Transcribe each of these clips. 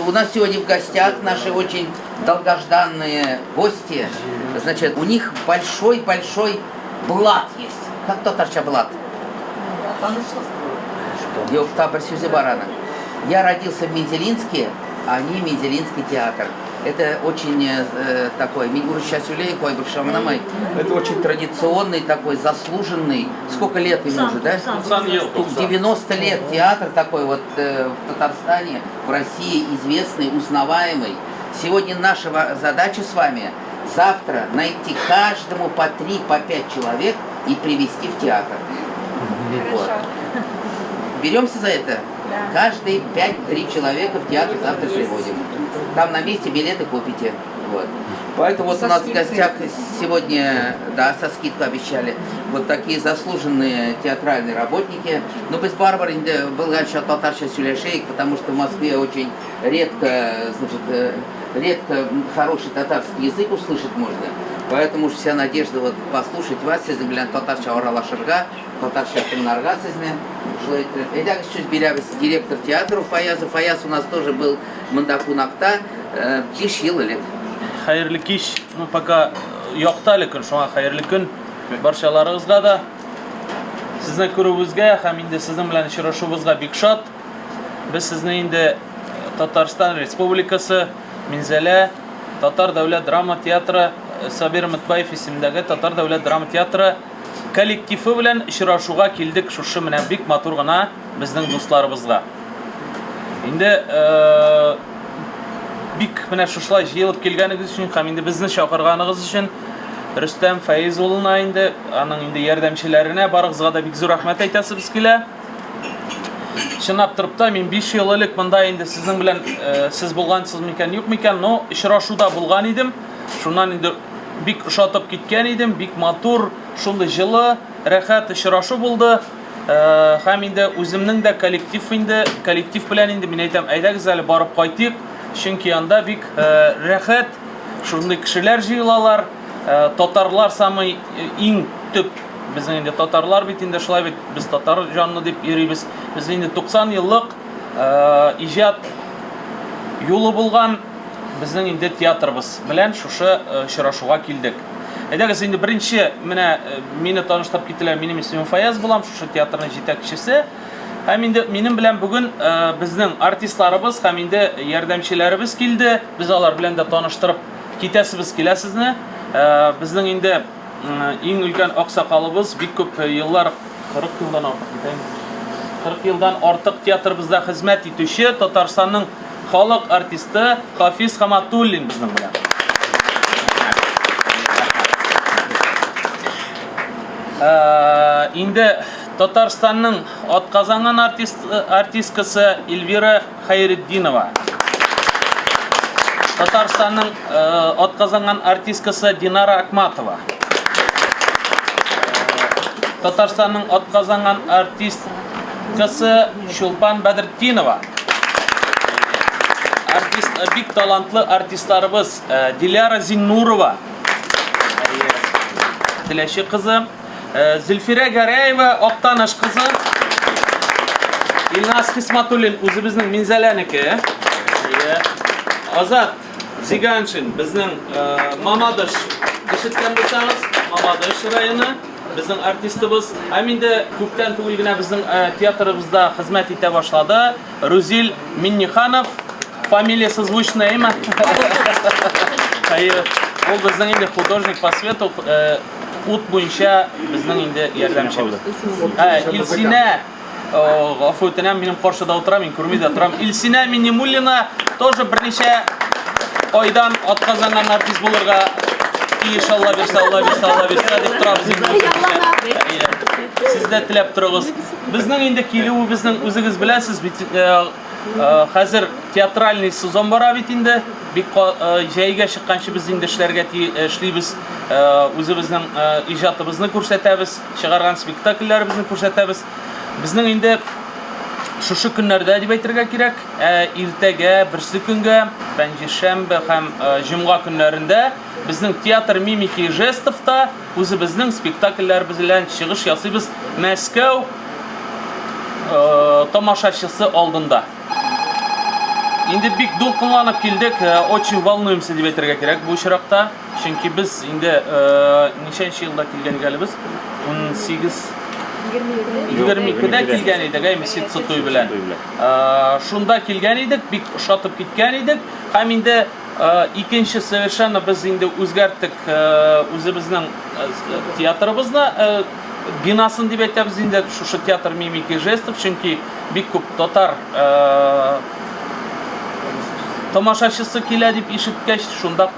у нас сегодня в гостях наши очень долгожданные гости. Значит, у них большой-большой блат есть. Как татарча блат? Юк, бер сүзе бар аның. Я родился в Мензелинске, а они Мензелинский театр. Это очень такой, мин урысча сөйләйм, кайбер кеше аңламый. Это очень традиционный такой, заслуженный. Сколько лет ему уже, да? 90 лет театр такой вот в Татарстане, в России известный, узнаваемый. Сегодня наша задача с вами завтра найти каждому по 3, по 5 человек и привести в театр. Вот. Беремся за это? Да. Каждые 5-3 человека в театр завтра приводим. Там на месте билеты купите. Вот. Поэтому вот Со у нас в скидкой. гостях сегодня, да, со скидкой обещали, вот такие заслуженные театральные работники. Но без барыбер инде булганча татарча сөйләшәйек, потому что в Москве очень редко, значит, редко хороший татарский язык услышать можно. Поэтому уж вся надежда вот послушать вас, сезнең белән татарча аралашырга, татарча тыңларга сезне. Шулай итеп, әйдәгез сүз бирәбез директор театру Фаязу. Фаяз у нас тоже был монда кунакта 5 ел элек. Хәерле кич. Ну, пока якты әле көн, шуңа хәерле көн барчаларыгызга да. Сезне күрүебезгә һәм инде сезнең белән очрашуыбызга бик шат. Без сезне инде Татарстан Республикасы, Минзәлә, Татар дәүләт драма театры, Сабир Өметбаев исемендәге Татар дәүләт драма театры коллективы белән очрашуга килдек шушы менә бик матур гына безнең дусларыбызга. Инде бик менә шушылай җыелып килгәнегез өчен һәм инде безне чакырганыгыз өчен Рөстәм Фәиз улына инде, аның инде ярдәмчеләренә барыгызга да бик зур рәхмәт әйтәсебез килә. Чынлап торып та мин 5 ел элек монда инде сезнең белән сез булгансыз микән, юк микән, но очрашуда булган идем. Шуннан инде бик ошатып киткән идем, бик матур, шундый җылы, рәхәт очрашу булды. Һәм инде үземнең дә коллектив инде, коллектив белән инде мин әйтәм, әйдәгез әле барып кайтыйк, чөнки анда бик рәхәт, шундый кешеләр җыелалар, татарлар самый иң төп безнең инде татарлар бит инде шулай бит, без татар җанлы дип йөрибез. Без инде 90 еллык иҗат юлы булган безнең инде театрыбыз белән шушы очрашуга килдек. Әйдәгез инде беренче менә мине таныштырып киттеләр. Минем исемем Фаяз булам, шушы театрның җитәкчесе. Һәм инде минем белән бүген безнең артистларыбыз һәм инде ярдәмчеләребез килде. Без алар белән дә таныштырып китәсебез килә сезне. Безнең инде иң өлкән аксакалыбыз бик күп еллар, 40 елдан артык бит инде. 40 елдан артык театрыбызда хезмәт итүче Татарстанның халык артисты Хафиз Хаматуллин безнең белән. Инде Татарстанның атказанган артист, артисткасы Эльвира Хәйретдинова. Татарстанның атказанган артисткасы Динара Акматова. Татарстанның атказанган артисткасы Чулпан Бәдретдинова. Артист, бик талантлы артистларыбыз Диляра Зиннурова. Теләче кызы. Зөлфирә Гәрәева, Актаныш кызы. Илназ Хисматуллин үзебезнең Минзәләнеке. Азат Зиганшин безнең Мамадыш ишеткән булсагыз, Мамадыш районы безнең артистыбыз. Һәм инде күптән түгел генә безнең театрыбызда хезмәт итә башлады. Рузил Минниханов, фамилиясе звучная, әйме? Әйе, ул безнең инде художник по свету, ут буенча безнең инде ярдәмчебез. Илсинә, гафу үтенәм, минем каршыда утыра, мин күрми дә торам. Илсинә Миннемуллина тоже берничә айдан атказанган артист булырга тиеш, Алла бирсә, Алла бирсә, Алла бирсә дип торабыз инде. Сез дә теләп торыгыз. Безнең инде килүебезнең үзегез беләсез бит, хәзер театральный сезон бара бит инде. Бик җәйгә чыкканчы без инде эшләргә эшлибез, үзебезнең иҗатыбызны күрсәтәбез, чыгарган спектакльләребезне күрсәтәбез. Безнең инде шушы көннәрдә дип әйтергә кирәк, иртәгә, берсе көнгә, пәнҗешәмбе һәм җомга көннәрендә безнең театр мимики и жестовта үзебезнең спектакльләребез белән чыгыш ясыйбыз Мәскәү тамашачысы алдында. Инде бик дулкынланып килдек, очень волнуемся дип әйтергә кирәк бу очракта. Чөнки без инде ничәнче елда килгән идек әле без? 18 22-дә килгән идек, әйме, ситсы туй белән. Шунда килгән идек, бик ошатып киткән идек. Һәм инде икенче совершенно без инде үзгәрттек үзебезнең театрыбызны, бинасын дип әйтәбез инде, шушы театр мимики жестов, чөнки бик күп татар тамашачысы килә дип ишеткәч, шунда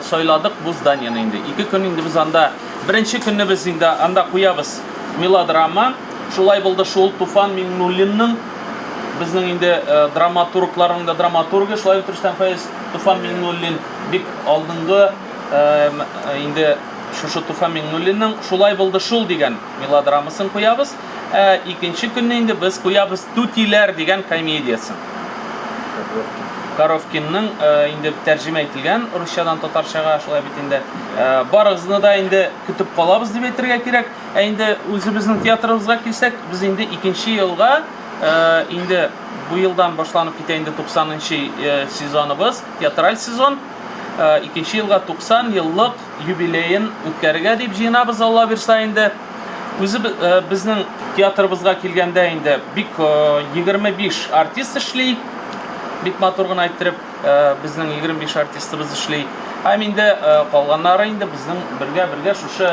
сайладык бу зданиене инде. Ике көн инде без анда, беренче көнне без инде анда куябыз мелодрама. Шулай булды шул Туфан Миңнуллинның безнең инде драматургларның да драматургы, шулай бит Рөстәм Фәиз, Туфан Миңнуллин бик алдынгы инде шушы Туфан Миңнуллинның Шулай булды шул дигән мелодрамасын куябыз. Ә икенче көнне инде без куябыз Түтиләр дигән комедиясен. Коровкинның инде тәрҗемә ителгән русчадан татарчага, шулай бит инде. Барыгызны да инде көтеп калабыз дип әйтергә кирәк. Ә инде үзебезнең театрыбызга килсәк, без инде икенче елга инде бу елдан башланып китә инде 90 нчы сезоныбыз, театраль сезон. Икенче елга 90 еллык юбилеен үткәрергә дип җыенабыз, Алла бирса инде. Үзе безнең театрыбызга килгәндә инде бик 25 артист эшли. Бик матур гына иттереп безнең 25 артистыбыз эшли. Һәм инде калганнары инде безнең бергә-бергә шушы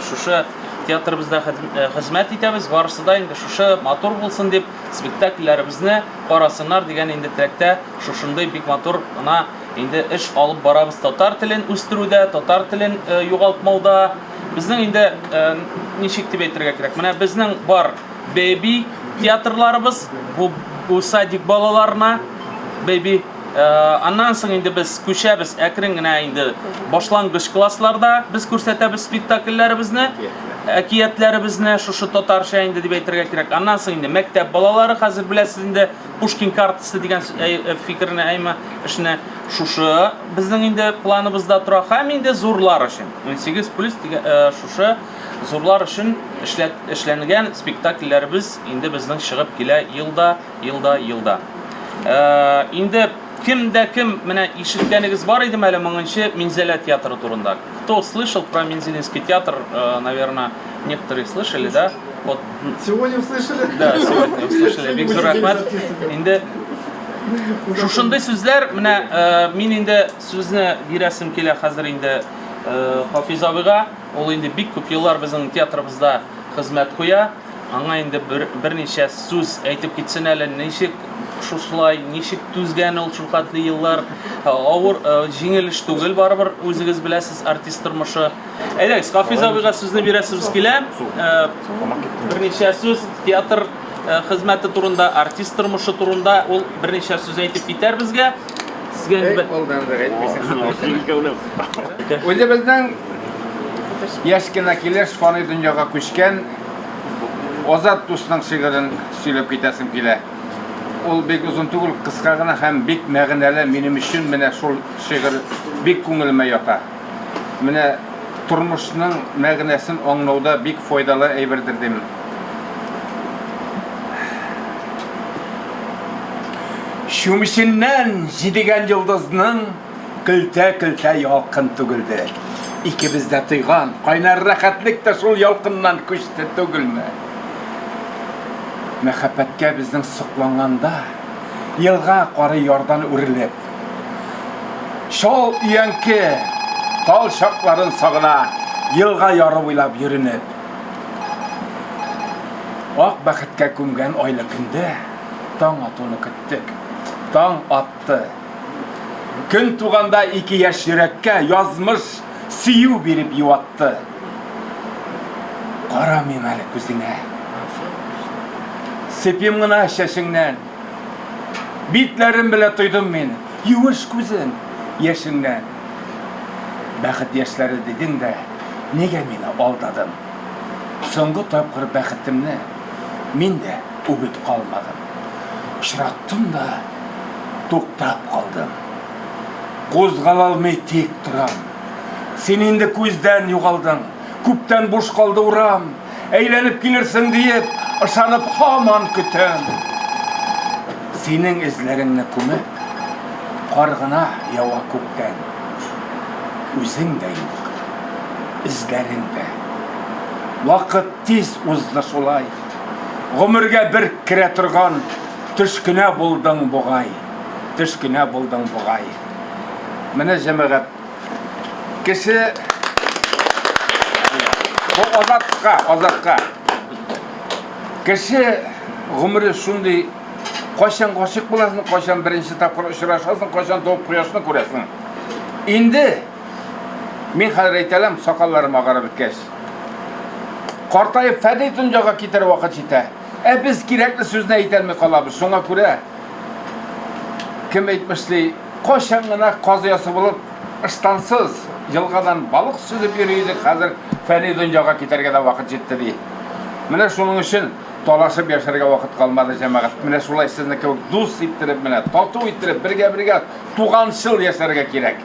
шушы театрыбызда хезмәт итәбез. Барысы да инде шушы матур булсын дип, спектакльләребезне карасыннар дигән инде теләктә шушындый бик матур гына инде эш алып барабыз татар телен үстерүдә, татар телен югалтмауда. Безнең инде ничек дип әйтергә кирәк? Менә безнең бар бэби театрларыбыз, бу, бу садик балаларына бэби. Аннан соң инде без күчәбез әкрен генә инде башлангыч классларда без күрсәтәбез спектакльләребезне, әкиятләребезне шушы татарча инде дип әйтергә кирәк. Аннан соң инде мәктәп балалары хәзер беләсез инде Пушкин картасы дигән фикерне әйме эшне шушы безнең инде планыбызда тора һәм инде зурлар өчен 18 плюс дигән шушы зурлар өчен эшләнгән спектакльләребез инде безнең чыгып килә елда, елда, елда. Инде кем дә кем менә ишеткәнегез бар идеме әле моңынчы Минзәлә театры турында? Кто слышал про Мензелинский театр, наверное, некоторые слышали, да? Вот. Сегодня услышали. Да, сегодня услышали. Бик зур рәхмәт. Инде шушындый сүзләр, менә мин инде сүзне бирәсем килә хәзер инде Хафиз абыйга. Ул инде бик күп еллар безнең театрыбызда хезмәт куя. Аңа инде бер, берничә сүз әйтеп китсен әле, ничек шушылай, ничек түзгән ул шулхәтле еллар. Авыр, җиңел эш түгел барыбер, үзегез беләсез, артист тормышы. Әйдәгез, Хафиз абыйга сүзне бирәсебез килә. Берничә сүз театр хезмәте турында, артист тормышы турында ул берничә сүз әйтеп китәр безгә. Сезгә инде Алдан да әйтмисең. Үзебезнең яшь кенә килеш фани дөньяга күчкән Азат дусның шигырен сөйләп китәсем килә. Ул бик озын түгел, кыска гына һәм бик мәгънәле минем өчен менә шул шигырь бик күңелемә ята. Менә тормышның мәгънәсен аңлауда бик файдалы әйбердер дим. Чүмеченнән җидегән йолдызның көлтә-көлтә ялкын түгелде. Икебез дә тойган кайнар рәхәтлек тә шул ялкыннан күчте түгелме? Мәхәббәткә безнең сокланганда, елга кары ярдан үрелеп, Чал өянке тал чакларын сагына, елга яры буйлап йөренеп. Ак бәхеткә күмгән айлы көндә таң атуны көттек. Таң атты. Көн туганда ике яшь йөрәккә язмыш сөю биреп юатты. Карамыйм әле күзеңә. Сепим гына чәчеңнән. Битләрем белә тойдым мин, юеш күзен яшеңнән. Бәхет яшьләре дидең дә, нигә мине алдадың? Соңгы тапкыр бәхетемне мин дә үбеп калмадым. Очраттым да, туктап калдым. Кузгала алмый тик торам. Син инде күздән югалдың, күптән буш калды урам. Әйләнеп килерсең диеп, ышанып һаман көтәм. Синең эзләреңне күмеп, Кар гына ява күктән. Үзең дә юк, эзләрең дә. Вакыт тиз узды шулай. Гомергә бер керә торган төш кенә булдың бугай. Төш кенә булдың бугай. Менә җәмәгать, кеше бу Азатка, Азатка. Кеше гомере шундый кайчан гашыйк буласың, кайчан беренче тапкыр очрашасың, кайчан туып кояшны күрәсең. Инде мин хәзер әйтә алам, сакалларым агарып беткәч. Картаеп фәни дөньяга китәр вакыт җитә. Ә без кирәкле сүзне әйтә алмый калабыз. Шуңа күрә кем әйтмешли, кайчан гына каз оясы булып, ыштансыз елгадан балык сөзеп йөри идек, хәзер фәни дөньяга китәргә дә вакыт җитте ди. Менә шуның өчен талашып яшәргә вакыт калмады, җәмәгать. Менә шулай сезне кебек дус иттереп, менә тату иттереп, бергә-бергә туганчыл яшәргә кирәк.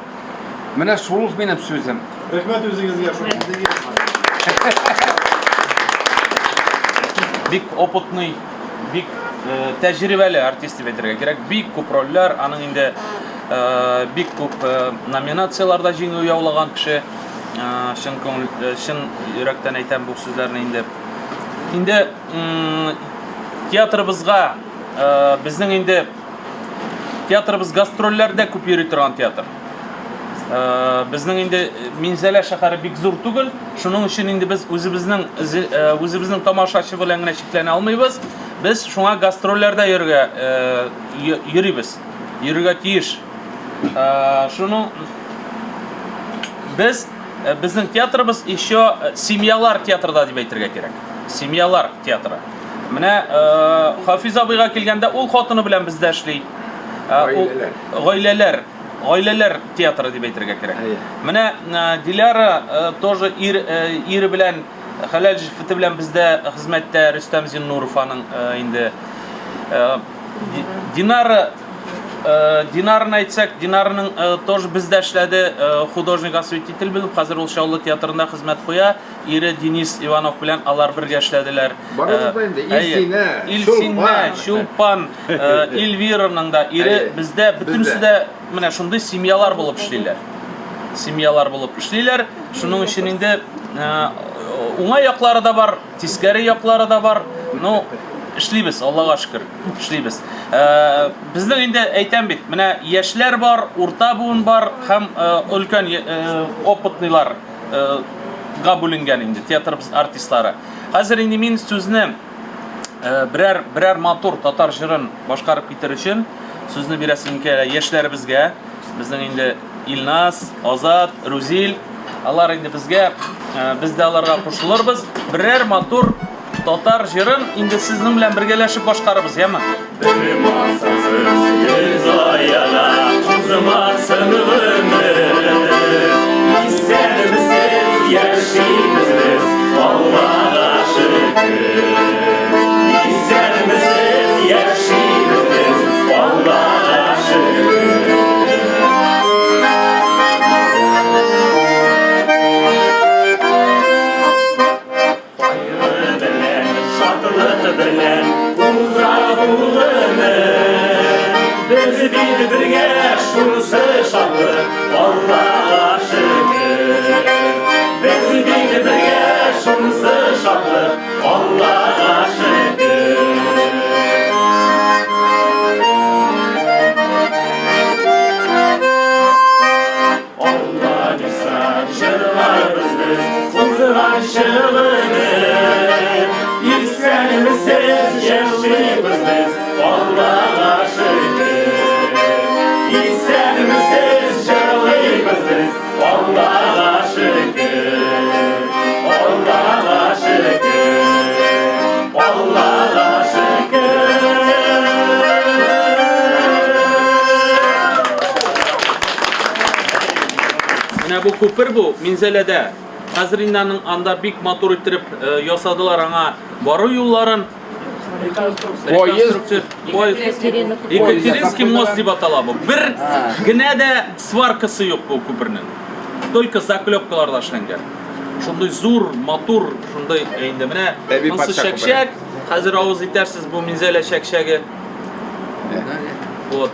Менә шул минем сүзем. Рәхмәт үзегезгә шундый. Бик опытный, бик э, тәҗрибәле артист дип әйтергә кирәк. Бик күп рольләр, аның инде э, бик күп э, номинацияләрдә җиңү яулаган кеше. Э, чын күңел, э, чын йөрәктән әйтәм бу сүзләрне инде. Инде театрыбызга э, безнең инде театрыбыз гастрольләрдә күп йөри торган театр. Э, безнең инде Минзәлә шәһәре бик зур түгел, шуның өчен инде без үзебезнең э, үзебезнең тамашачы белән генә чикләнә алмыйбыз. Без шуңа гастрольләрдә йөрергә йөрибез. Йөрергә тиеш. Шуның без безнең театрыбыз еще семьялар театрда дип әйтергә кирәк. Семьялар театры. Менә Хафиз абыйга килгәндә, ул хатыны белән бездә эшли. Гаиләләр. Гаиләләр. Гаиләләр театры дип әйтергә кирәк. Менә Диляра тоже ир, ире белән хәләл җефете белән бездә хезмәттә Рөстәм Зиннуров аның инде. Динара Динарны әйтсәк, Динарның тоже бездә эшләде, художник осветитель булып, хәзер ул Чаллы театрында хезмәт куя. Ире Денис Иванов белән алар бергә эшләделәр. Барыбыз да инде Илсинә, Илсинә, Чулпан, Эльвираның да ире бездә бөтенесе дә менә шундый семьялар булып эшлиләр. Семьялар булып эшлиләр. Шуның өчен инде уңай яклары да бар, тискәре яклары да бар. Ну, эшлибез, Аллага шөкер, эшлибез. Безнең инде әйтәм бит, менә яшьләр бар, урта буын бар һәм өлкән опытныйлар га бүленгән инде театрыбыз артистлары. Хәзер инде мин сүзне берәр берәр матур татар җырын башкарып китер өчен сүзне бирәсем килә яшьләребезгә. Безнең инде Илназ, Азат, Рузил, алар инде безгә, без дә аларга кушылырбыз. Берәр матур Татар җырын инде сезнең белән бергәләшеп башкарырбыз, яме? Бер масасыз йөз аяна узмасын гомер. Исәнмесез, яшибез без, Аллага шөкер. Исәнмесез, яшибез без, Аллага шөкер. Кайгы белән, шатлык белән уза бу гомер. Без бит бергә, шунысы шатлык, Аллага шөкер. Без бит бергә, шунысы шатлык, Аллага шөкер. Алла бирса, җырларбыз без узганчы гомер. Исәнмесез, җырлыйбыз без, Аллага шөкер. Исәнмесез, җырлыйбыз без, Аллага шөкер. Аллага шөкер. Аллага шөкер. Менә бу күпер бу Минзәләдә. Хәзер инде аның анда бик матур иттереп э, ясадылар аңа бару юлларын. Поезд. Поезд. Екатеринский мост дип атала бу. Бер генә дә сваркасы юк бу күпернең. Только заклепкаларда эшләнгән. Шундый зур, матур, шундый э, инде менә Әби монысы патша күпере. чәкчәк. Хәзер авыз итәрсез бу Минзәлә чәкчәге. Вот.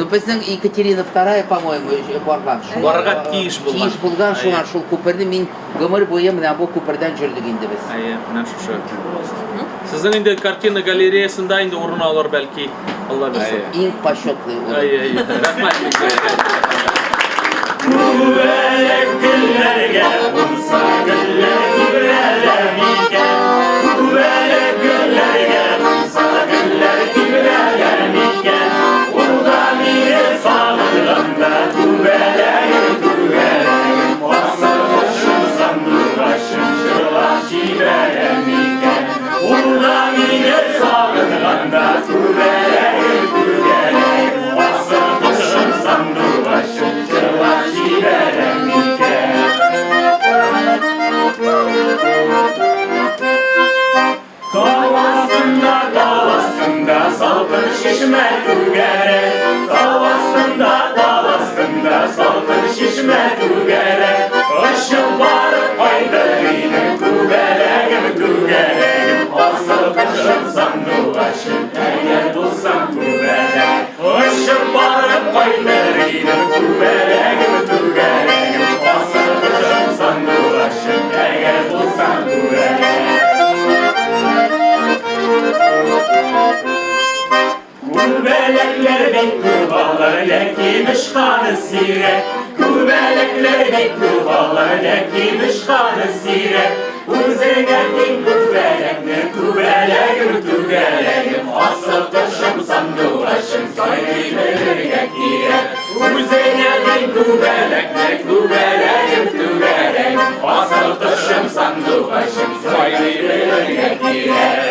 Ну, безнең Екатерина II, по-моему, барган. Шул, Барырга тиеш булган. Тиеш булган, шуңа шул күперне мин гомер буе менә бу күпердән йөрдек инде без. Әйе, менә шушы. Сезнең инде картина галереясында инде урын алыр бәлки. Алла бирсә. Иң почетлый урын. Әйе, әйе. Рәхмәт. Күбәләк гөлләргә кунса гөлләр тибрәлә микән? Күбәләк гөлләргә кунса гөлләр тибрәлә микән? Ул да мине сагынганда күбәләгем, күбәләгем, асыл кошым, сандугачым җырлап җибәрә микән? Ул да мине сагынганда күбәләгем, күбәләгем, асыл кошым, сандугачым җырлап җибәрә микән? Тау астында, тау астында салкын чишмә түгәрәк. Тау астында, тау астында салкын чишмә түгәрәк. Очып барып кайтыр идем, күбәләгем, түгәрәгем. Асыл кошым, сандугачым, әгәр булсам күбәләк. Очып барып кайтыр идем, күбәләгем, түгәрәгем. Асыл кошым, сандугачым, әгәр булсам күбәләк. Күбәләкләр бик күп алар, ләкин очканы сирәк. Күбәләкләр бик күп алар, ләкин очканы сирәк. Үзеңә тиң күбәләкне, күбәләгем, түгәрәгем, асыл кошым, сандугачым, сайрый белергә кирәк. Үзеңә тиң күбәләкне, күбәләгем, түгәрәгем, асыл кошым, сандугачым, сайрый белергә кирәк.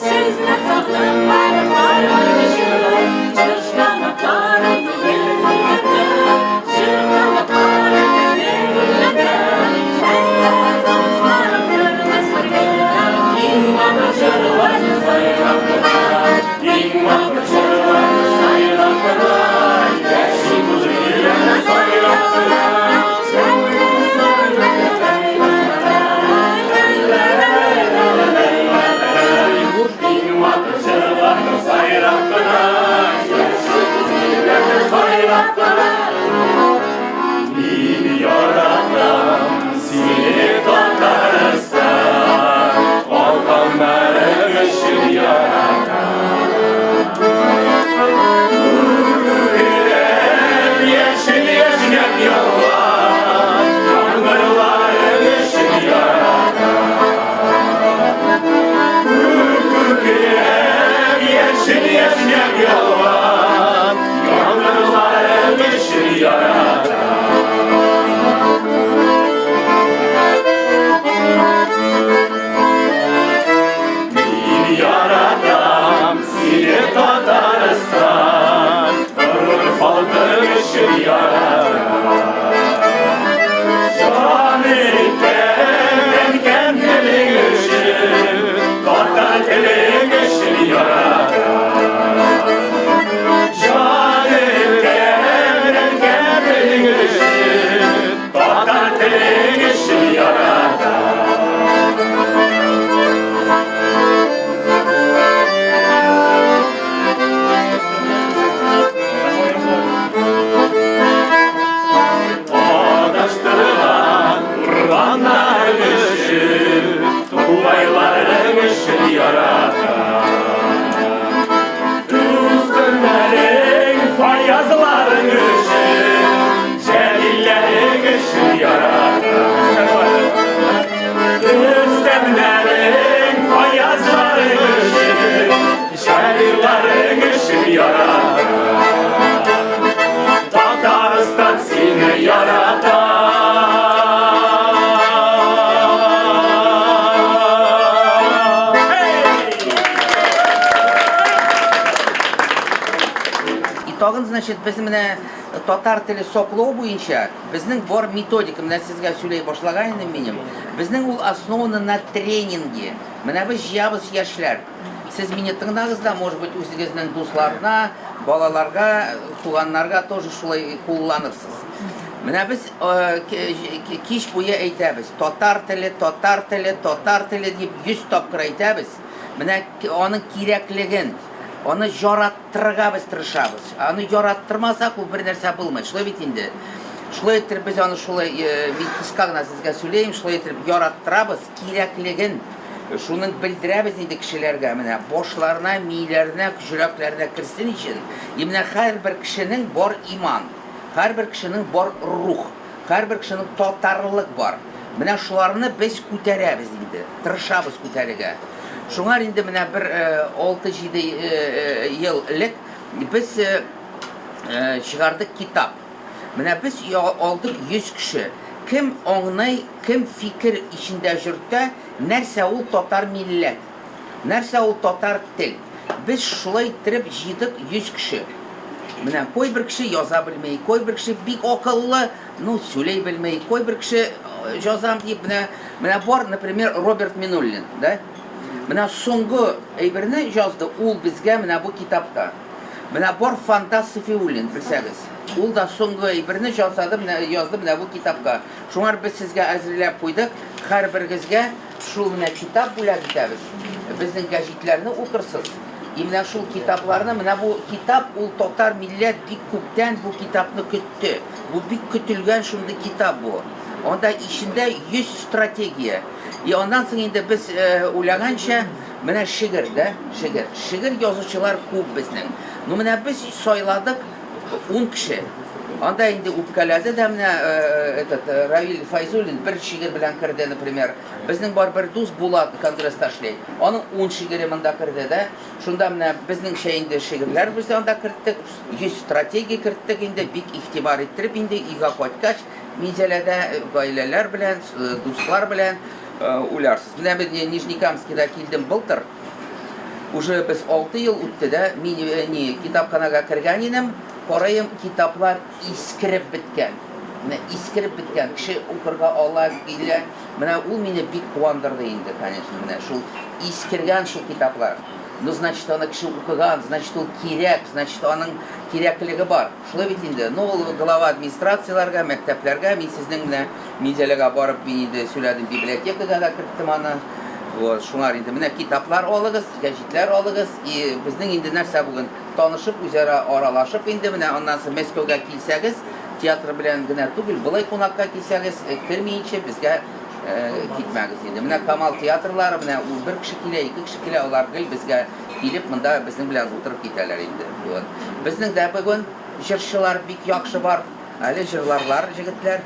Сезне сагынып барып Чыр канатларым гөлләде, чыр канатларым гөлләде. Дусларым җырлап бергә, иң матур җырларны сайрап кына, Иң матур җырларны сайрап кына, яши бу дөньяда сайрап кына. Иң матур җырларны сайрап кына, яши бу дөньяда сайрап кына. Мин яратам сине, Татарстан, Алканнарың өчен яратам. Күкрәп яшел яшьнәп яуган яңгырларың өчен яратам. Күкрәп яшел яшьнәп яуган яңгырларың өчен яратам. Мин яратам сине, Татарстан, Горур халкың өчен яратам. Җан иткән әнкәм телең өчен, татар телең өчен яратам. Җан иткән әнкәм телең өчен, татар телең өчен яратам. Адаштырган урманнар өчен, тугайларың өчен яратам. Рөстәмнәрең, Фаязларың өчен, Җәлилләрең өчен яратам. Рөстәмнәрең, Фаязларың өчен, Җәлилләрең өчен яратам. Татарстан сине ярата. Hey! И тагын, значит, без менә татар теле саклау буенча безнең бар методика, менә сезгә сөйләй башлаган идем минем. Безнең ул основано на тренинге. Менә без җыябыз яшьләр. Сез мине тыңлагыз да, может быть, үзегезнең дусларына, балаларга, туганнарга тоже шулай кулланырсыз. Менә без кич буе әйтәбез, татар теле, татар теле, татар теле дип 100 тапкыр әйтәбез. Менә аның кирәклеген, аны яраттырырга без тырышабыз. Аны яраттырмасак, ул бер нәрсә булмый. Шулай бит инде. Шулай итеп без аны шулай, мин кыска гына сезгә сөйләем, шулай итеп яраттырабыз, кирәклеген шуның белдерәбез инде кешеләргә, менә башларына, миләренә, йөрәкләренә керсен өчен. И менә һәрбер кешенең бар иман, һәрбер кешенең бар рух, һәрбер кешенең татарлык бар. Менә шуларны без күтәрәбез инде, тырышабыз күтәрергә. Шуңар инде менә бер 6-7 ел элек без чыгардык китап. Менә без алдык 100 кеше. Кем аңлый, кем фикер эчендә җөртә, нәрсә ул татар милләт, нәрсә ул татар тел. Без шулай иттереп җыйдык 100 кеше. Менә кайбер кеше яза белми, кайбер кеше бик акыллы, ну, сөйләй белми, кайбер кеше язам дип, менә, менә бар, например, Роберт Минуллин, да? Менә соңгы әйберне язды ул безгә менә бу китапта. Менә бар Фантаз Сафиуллин, белсәгез. Ул да соңгы әйберне язды, менә язды менә бу китапка. Шуңар без сезгә әзерләп куйдык. Һәрберегезгә шул менә китап бүләк итәбез. Безнең гәҗитләрне укырсыз. И менә шул китапларны, менә бу китап ул татар милләт бик күптән бу китапны көтте. Бу бик көтелгән шундый китап бу. Анда эчендә 100 стратегия. И аннан соң инде без уйлаганча, менә шигырь дә, шигырь. Шигырь язучылар күп безнең. Ну менә без сайладык 10 кеше. Анда инде үпкәләде дә менә этот Равил Файзуллин бер шигырь белән керде, например. Безнең бар бер дус Булат конгресста эшли. Аның 10 шигыре монда керде дә. Шунда менә безнеңчә инде шигырьләр без анда керттек. 100 стратегия керттек инде, бик игътибар иттереп инде өйгә кайткач, Минзәләдә гаиләләр белән, дуслар белән уйларсыз. Менә мин Нижнекамскида килдем былтыр. Уже без 6 ел үтте дә, мин ни китапханага кергән идем, карыйм, китаплар искереп беткән. Менә искереп беткән. Кеше укырга ала, килә. Менә ул мине бик куандырды инде, конечно, менә шул искергән шул китаплар. Ну, значит, аны кеше укыган, значит, ул кирәк, значит, аның кирәклеге бар. Шулай бит инде. Ну, ул глава администрацияләргә, мәктәпләргә, мин сезнең менә Минзәләгә барып, мин инде сөйләдем, библиотекага да керттем аны. Вот, шуңар инде менә китаплар алыгыз, гәҗитләр алыгыз. И безнең инде нәрсә бүген танышып, үзара аралашып инде менә аннан соң Мәскәүгә килсәгез, театр белән генә түгел, болай кунакка килсәгез, кермиенчә безгә китмәгез инде. Менә Камал театрлары, менә ул бер кеше килә, ике кеше килә, алар гел безгә килеп, монда безнең белән утырып китәләр инде. Вот. Безнең дә бүген җырчылар бик яхшы бар. Әле җырларлар җегетләр.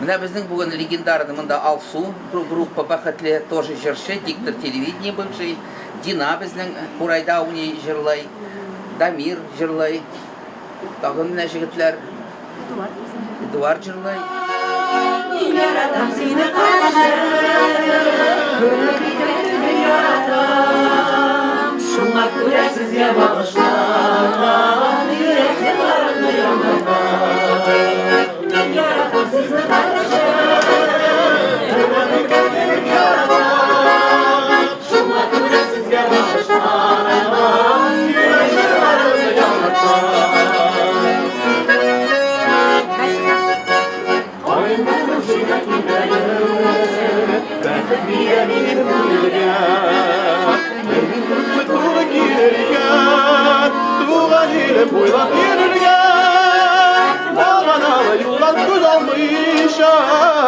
Менә безнең бүген легендарный монда Алсу, группа Бәхетле, тоже җырчы, диктор телевидения бывший. Дина безнең Курайда уйный, җырлый. Дамир җырлый. Тагын менә җегетләр. Эдуард җырлый. Мин яратам сине кардәшем, яратам. Шуңа күрә сезгә багышланган йөрәк җырларымны яңгыратам. Мин яратам сезне кардәшем, яратам. Шуңа күрә сезгә багышланган йөрәк җырларымны яңгыратам.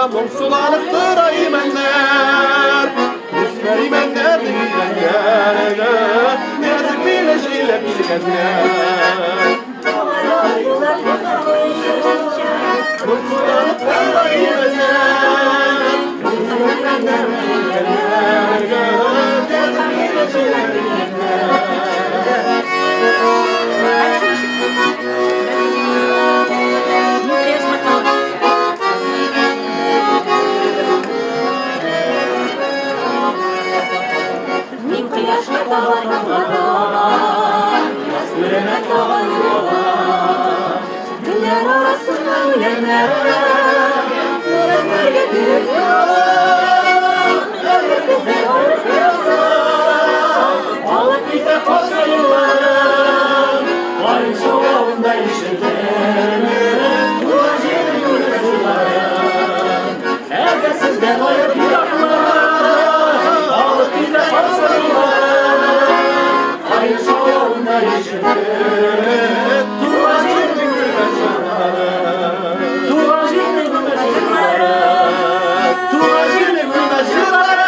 Моңсуланып тора имәннәр, үсмер имәннәрнең имәннәргә, нәзек мине җиләп килгәннәр. Моңсуланып тора имәннәр, үсмер имәннәрнең имәннәргә, нәзек мине җиләп килгәннәр. Мин кояшка табан юлларга, яз түренә табан юлга. Үләннәр арасында, үләннәр Үләннәргә кереп ятам, Әгәр сездән арып ятсам, Алып китә кайсы юлларым, Каен шаулавында ишетермен, Туган җирнең гүлмәс җырларын. Әгәр сездән аерып ераклар, Алып китә кайсы юлларым, Каен шаулавында ишетермен, Туган җирнең гүлмәс җырларын. Туган җирнең гүлмәс җырларын, Туган җирнең гүлмәс җырларын.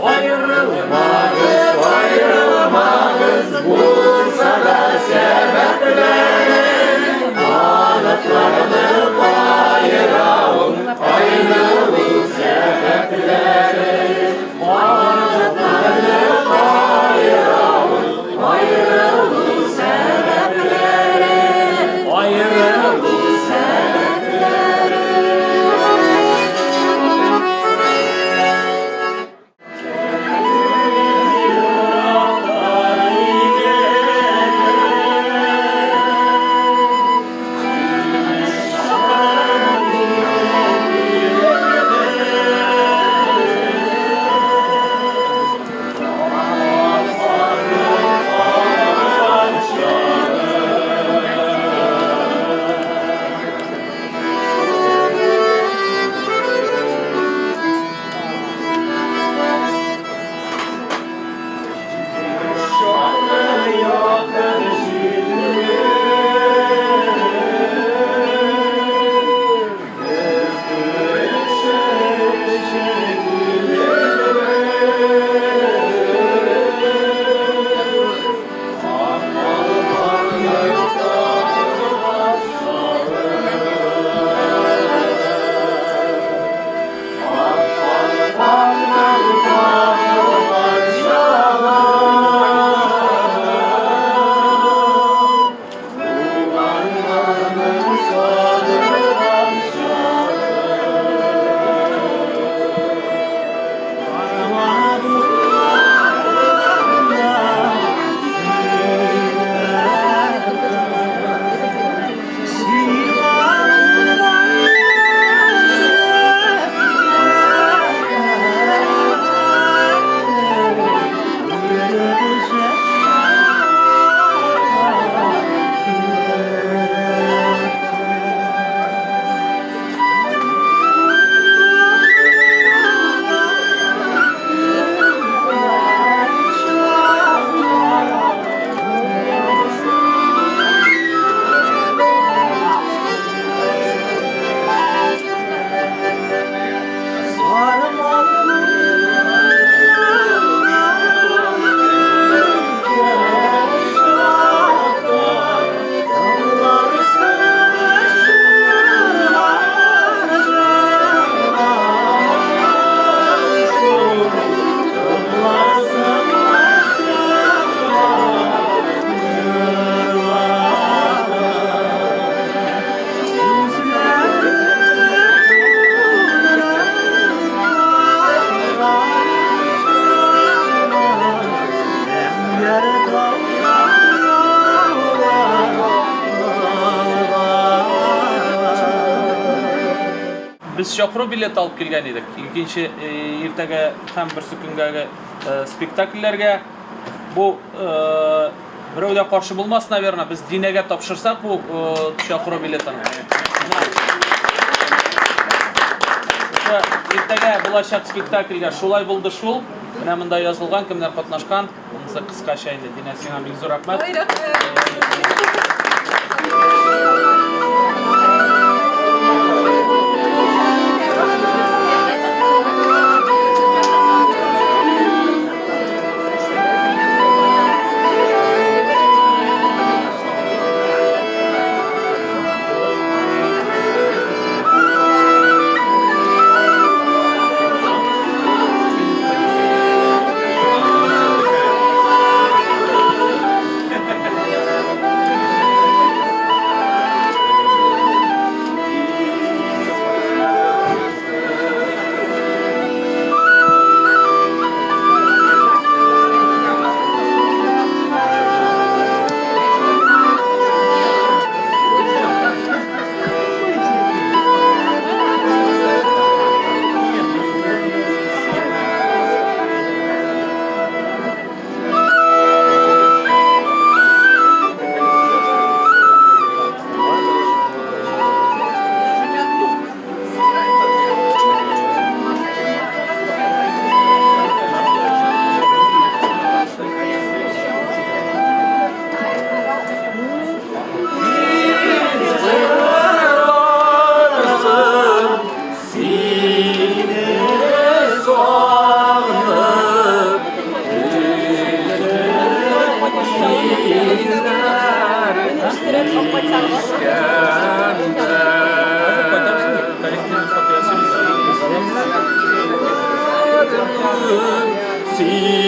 Ayrılmaz, ayrılmaz. Без чакыру билеты алып килгән идек. Икенче иртәгә һәм берсе көнгәге спектакльләргә. Бу берәү дә каршы булмас, наверное, без Динәгә тапшырсак бу чакыру билетын. Иртәгә булачак спектакльгә шулай булды шул. Менә монда язылган, кемнәр катнашкан. Монысы кыскача инде. Динә, сиңа бик зур рәхмәт. Ой, рәхмәт. Син